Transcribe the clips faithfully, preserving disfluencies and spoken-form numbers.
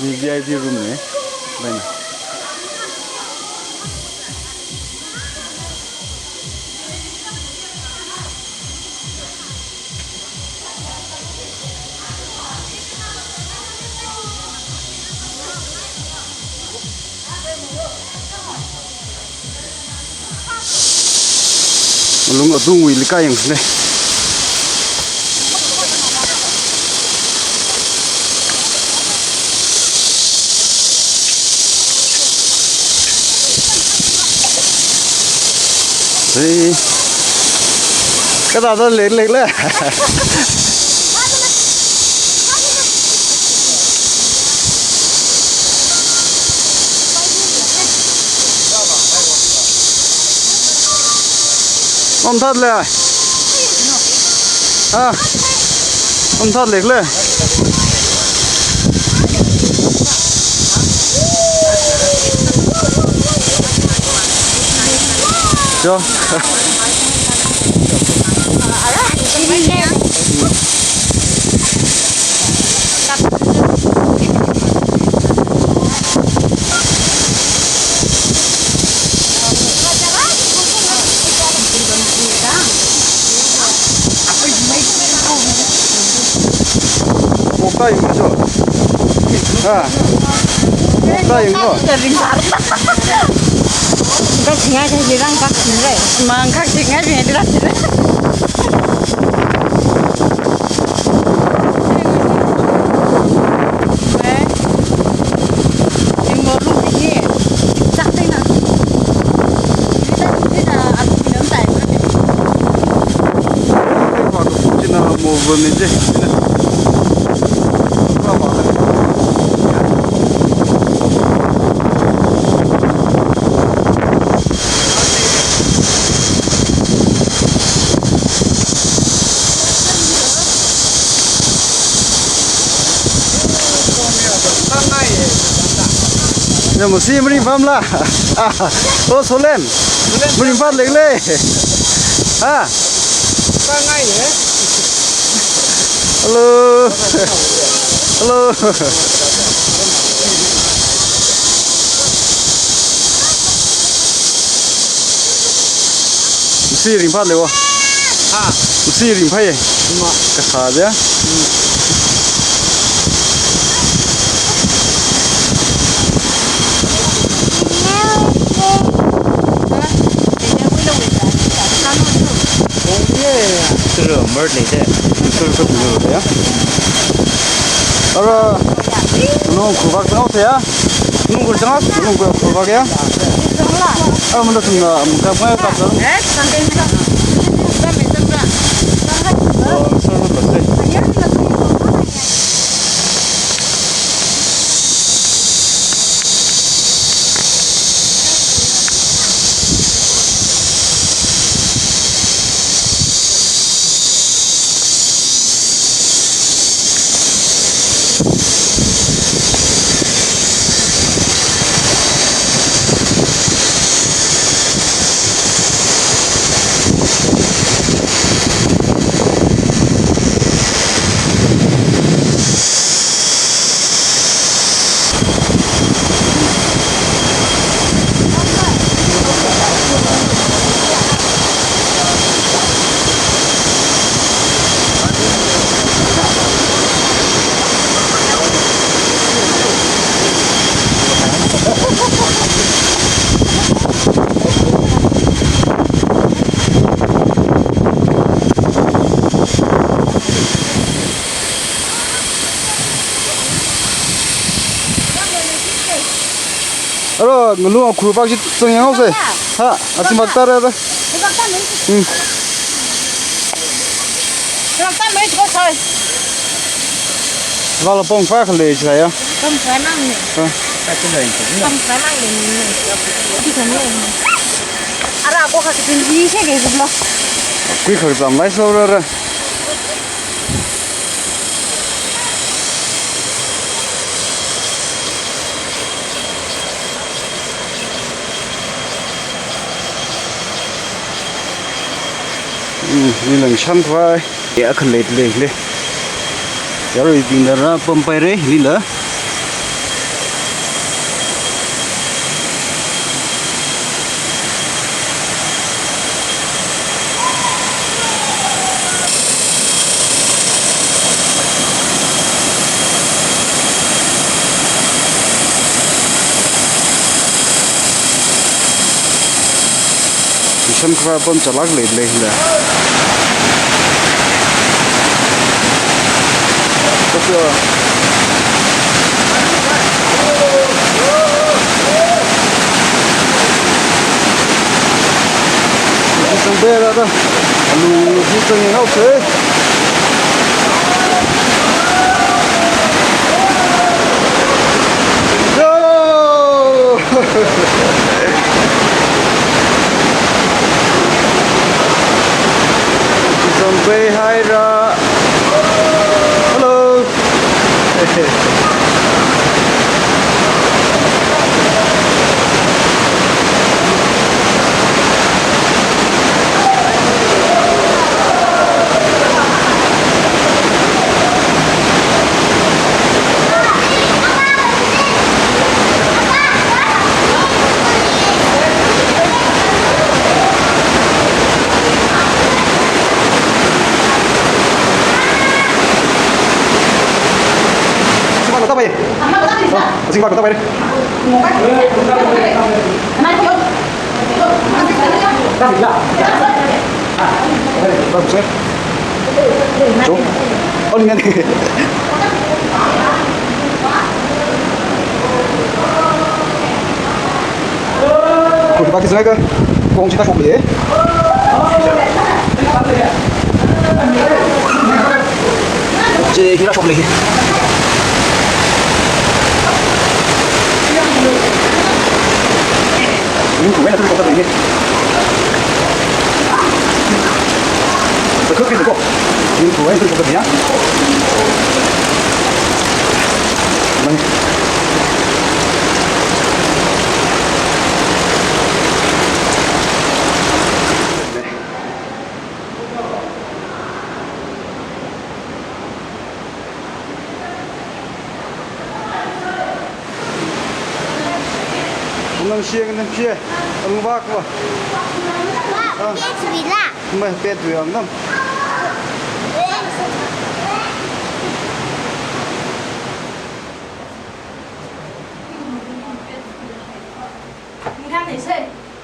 V I P room ne. Bana. Lung atungwui leikasang ne. Hey. Kathāda leilei le. Om that le. Ha. Om that le le. Jo. Mokta yungcho. Ha. Mokta yungcho. Kak singa kak lirang kak singa. Mang kak singa singa lirang singa. Ya, masi maringphāmala. Ah, oh, Solem. Maringphā leile. Ha? Hello. Hello. Masi ringphā leiwo. Ha. Masi ringphāye. Ma. Kasā ja. Hmm. Sir, mer leite. Sir, sir, sir, ya. Ara, nung khuvak tau ya. Nung kur changa, nung kur khuvak ya. Ah, manda sumna, mungka mai ka sa. Oh, sir, sir, sir. Aro, ngalung akhur pak chi chang yang haose. Ha, asim pak tara ra. Hmm. Lala pong fa khale chi ya. Pong fa mang ni. Ha. Pong fa mang ni. Ara ko kha tin ji se ke lo. Kui khar jam lai so ra ra. Hili lang shānkhavai, ya khalei lei le. Yaruibingna rāpampaira, hili la. Shānkhavai pam chālāk lei lei hila. Kuchangpei rāda. Alu hi chang ngau se. Yo! Kuchangpei haira. Hello. Singba kota bai. Singba kota bai. Khuipa khi zingaiakha, kong chi tāshokli. Chi hi rāshokli. Ringphawui eina tui kota bai. Takha khi ko. Ringphawui eina tui kota bai ya. Nang. Nang share, nang share. Ang bak ba. Ah. Pet wui la. Mai pet wui ang nam.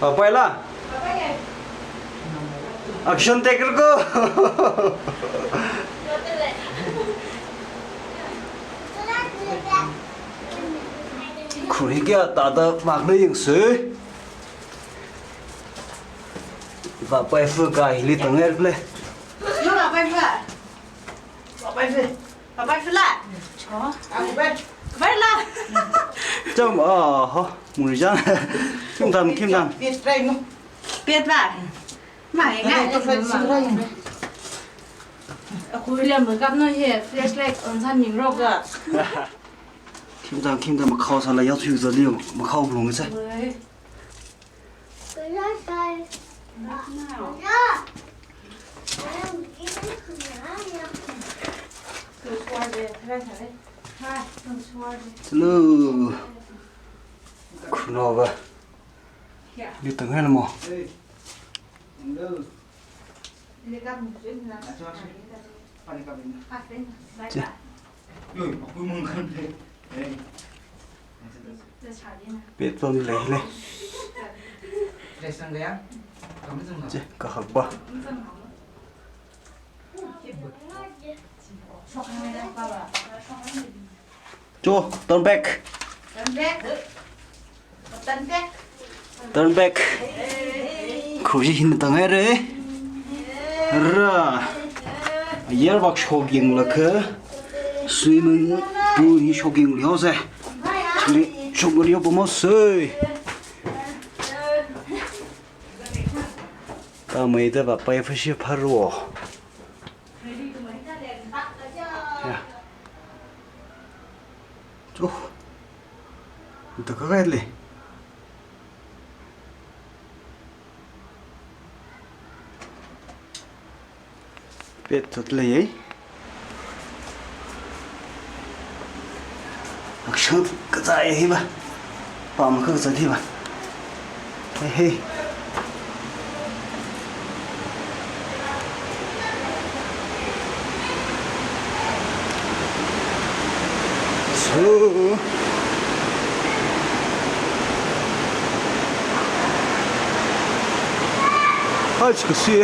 Ah, pai la. Action take ko. Khuri kayā tāda makna yangsi. Vāpaifa kahai hili tāngai le. Yo, vāpaifa. Vāpaifa. Vāpaifa la. Cho. Vāpai. Vāpai la. Cham, ah, ho, muri chang. Khim tam, khim tam. Pet rai no. Pet ba. Mai ngai. Akhui le makap no hi, flashlight on san mingrok ga. Khim tam, khim tam, makhao sāla yao chui zali, makhao blung sa. Oi. Hello. Khunou ba. Li tāngai la mo. Che. Pet pam lei lei. Che, kahak ba. Cho, turn back. Turn back. Turn back. Turn back. Khuri hi tāngai re. Ra. Ayar bak shokyang lakha. Swimming pool hi shokyang liao se. Chili shok ngari yo pamo se. Tāmei da vāpaifa shi pharo. Ya. Cho. Ita ka kai le. Pet thut leiya. Akshang kazai hiva. Pam kazat hiva. Hey, hey. So. Hai, chikasi.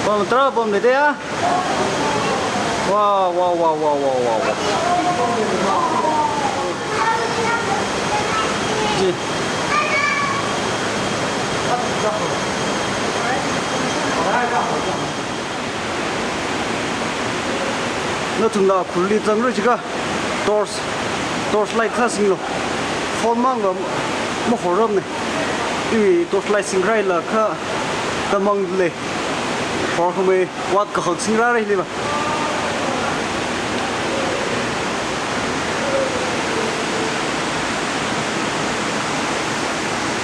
Pom tara pom de ya. Wow, wow, wow. Ji. Nathumna khurli zangra jiakha torch, torch light kha singlu. Phone mangva mahorrarmana. Iwui torch light singrai la kha tamang lei. Horkhamei wat kahak singra rei liva.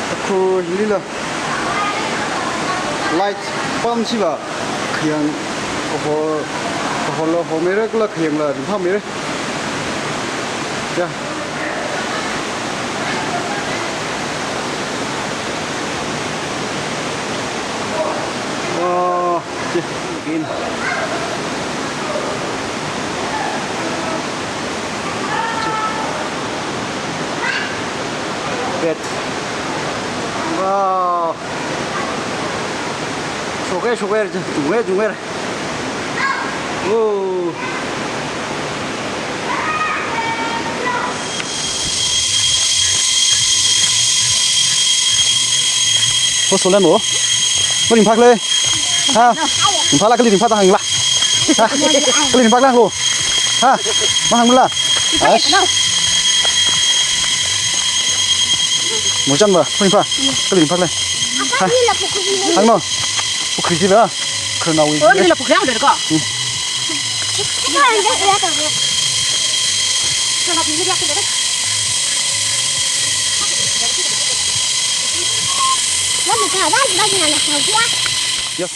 Takhur hilila. Light pam siva khayang kahor, kahorla hormeira kala khayangla ringphāmeira. Ya. Wow. Again. Pet. Wow. Shoke, shoke, chungwe, chungwe. Oh. Ho solan wo. Maringphākhala. Ha. Ringphāla kali ringphā ta hāngla. Ha. Kali ringphākhala ho. Ha. Mahāngla. Aish. Mochan va. Maringphā. Kali ringphākhala. Ha. Hāngno. Pukhri ji va. Kharnao wi. Oh, nila pukhri ang deka. Hmm. Yes.